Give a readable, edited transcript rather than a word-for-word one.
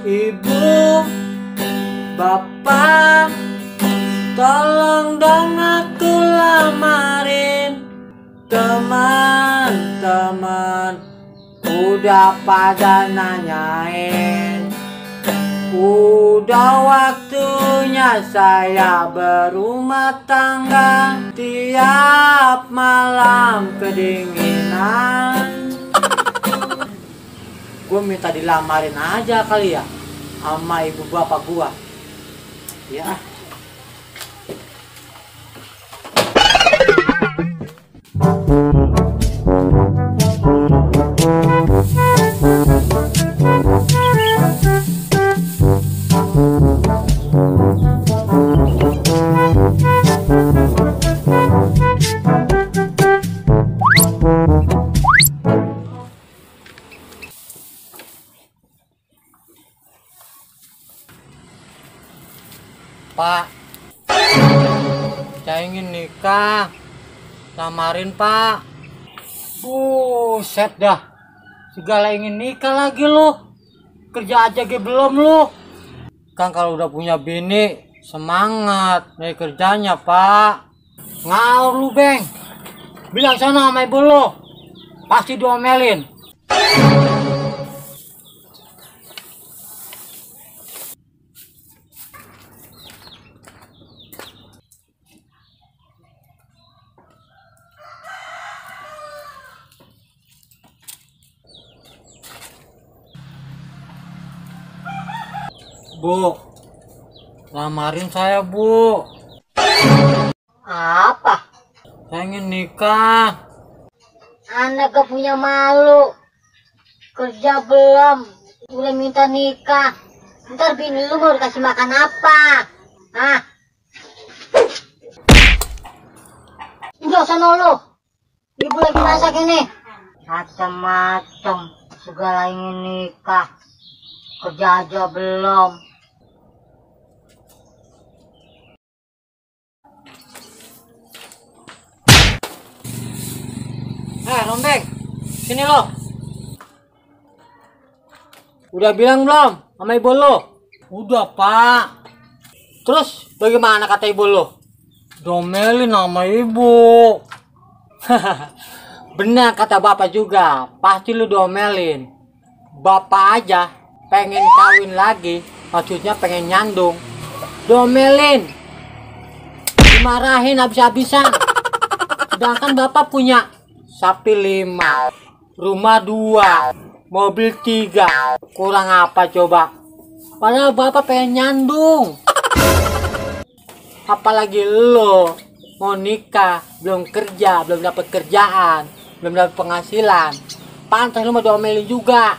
Ibu, bapak, tolong dong aku lamarin. Teman-teman udah pada nanyain, udah waktunya saya berumah tangga. Tiap malam kedinginan, gue minta dilamarin aja kali ya sama ibu bapak gua. Ya. Pak, saya ingin nikah. Lamarin, Pak. Buset dah, segala ingin nikah lagi lu. Kerja aja belum lu. Kan kalau udah punya bini, semangat dari kerjanya, Pak. Ngaur lu, Beng. Bilang sana sama ibu lu, pasti diomelin. Bu, lamarin saya, Bu. Apa? Saya ingin nikah. Anda gak punya malu. Kerja belum, udah minta nikah. Ntar bini lu mau dikasih makan apa? Hah? Udah sana lu. Ibu lagi masak ini. Macam-macam, segala ingin nikah. Kerja aja belum. Rombeng, sini lo. Udah bilang belum sama ibu lo? Udah, Pak. Terus bagaimana kata ibu lo? Domelin sama ibu. Benar kata bapak juga, pasti lu domelin. Bapak aja pengen kawin lagi, maksudnya pengen nyandung. Domelin, dimarahin habis-habisan. Sedangkan bapak punya sapi 5, rumah 2, mobil 3, kurang apa coba? Padahal bapak pengen nyandung. Apalagi lo mau nikah, belum kerja, belum dapat kerjaan, belum dapat penghasilan, pantas lo mau diomelin juga.